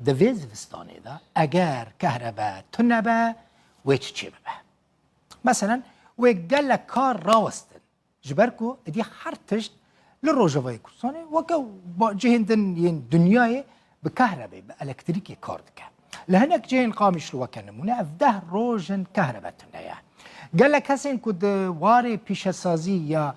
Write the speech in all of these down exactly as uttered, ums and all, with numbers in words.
Di vê zivistanê de eger kehrebe tune be, wê çi çê bibe? Meselen, wê gelek kar rawestin. Ji ber ku êdî her tişt li Rojavayê Kurdistanê weke ba-, cihên din yên dinyayê bi kehrebê, bi elektrîkê kar dike. Li hinek cihên Qamişlo weke nimûne ev deh roj in kehrebe tune ye. Gelek kesên ku di warê pîşesazî ya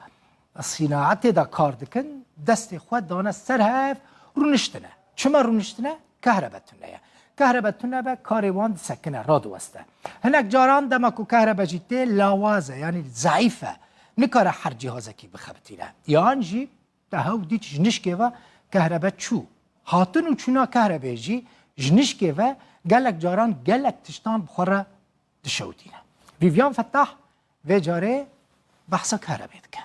sînaetê de kar dikin, destê xwe dane ser hev, rûniştine. Çima rûniştine? Kehrebe tune ye. Kehrebe tune be, karê wan disekine, radiweste. Hinek caran dema ku kehrebe jî tê, lawaz e, yanî zeîf e. Nikare her cîhazekî bixebitîne. Yan jî te hew dît ji nişkê ve kehrebe çû. Hatin û çûna kehrebê jî ji nişkê ve gelek caran gelek tiştan bi xwe re dişewitîne. Vîvyan Fetah vê carê behsa kerebê dike.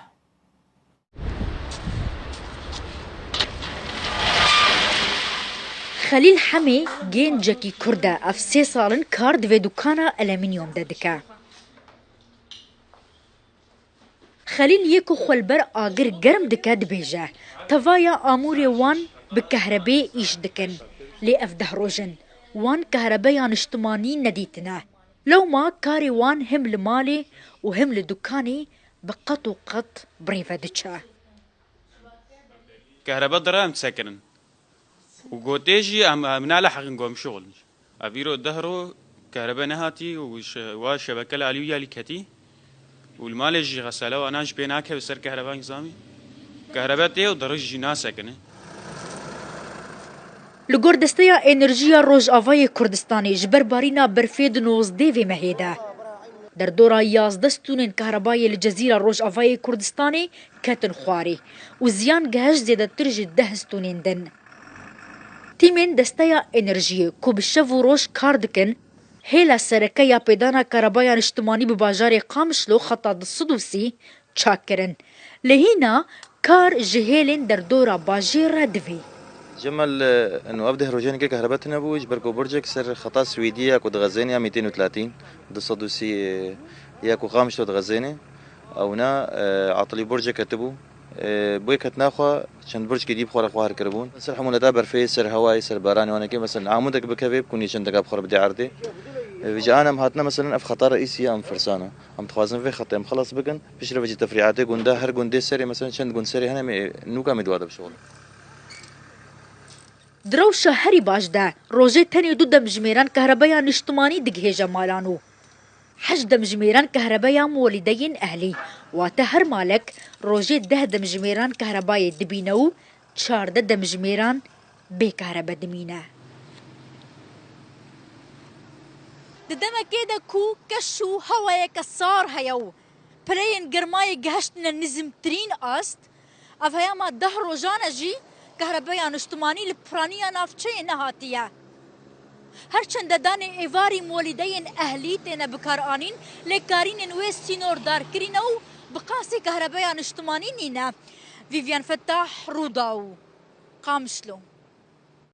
Xelîl Hemê gencekî Kurd e, ev sê sal in kar di vê dukana elemînyom de dike. Xelîl yê ku xwe li ber agir germ dike dibêje, tevaya amûrê wan bi kehrebê îş dikin. Lê ev deh roj in wan kehrebeya niştimanî nedîtine. Lewma karê wan him li malê û him li dukanê bi qet û qet bi rê ve diçe. Kehrebe dire em disekinin. Û gotê jî em, em naleheqin ku em şixulin. Ev îro deh ro kehrebe nehatî û şe-, wa şebeke li alî wî alî ketî. Û li malê jî xesele wana jî pê nakeve ser kehreba nizamî. Kehrebe tê û dirij jî nasekine. Li gor Desteya Enerjiya Rojavayê Kurdistanê ji ber barîna berfê di nozdê vê mehê de derdora yazdeh stûnên kahrebayê li Cezîra Rojavayê Kurdistanê ketin xwarê û ziyan gehişt zêdetir ji deh stûnên din. Tîmên Desteya Enerjiyê ku bi şev û roj kar dikin, hêla sereke ya pêdana karebaya niştimanî bi bajarê Qamişlo xeta du sed û sî çak kirin. Lê hîna kar ji hêlên derdora bajêr re divê. Cemel, eno ev deh rojên ke kehrebe tune bû, ji ber ku burcek ser xeta Swêdî ya ku dixezêne ya mîtên û tlatîn, du sed û sî ya ku Qamişlo dixezêne, ewna, e, atilî burcek ketibû. E, bûyê ketina xwe çend burcekî dî bi xwe re xwar kiribûn. Ser hemûneta berfê, ser hewayê, ser baranê wane ke, meselen, amûdek bikeve, bi kunî çendeka bi xwe re bide erdê. E, vêca an em hatine, meselen, ev xeta reîsî ya em firsana. Em dixwazin vê xetê em xelas bikin. Piştre ve jî tefrîatê gunda, her gundê serê, meselen, çend gund serê hene, em ê nûka em ê di wa de bişixulin. Di rewşa herî baş de, rojê tenê du demjimêran kahrebeya niştimanî digihêje malan û heşt demjimêran kahrebeya molîdeyên ehlî, wate her malek rojê deh demjimêran kahrebayê dibîne û çardeh demjimêran bê kahrebe dimîne. Di demekê de ku keş û hewayeke sar heye û pireyên germayê gehiştine nizmtirîn ast, ev heyama deh rojan e jî kahrebeya niştimanî li piraniya navçeyê nehatiye. Her çende danê êvarî molîdeyên ehlî têne bikaranîn, lê karînên wê sînordar kirîne û bi qasî kahrebeya niştimanî nîne. Vîvyen Fetah, Rûdaw, Qamişlo.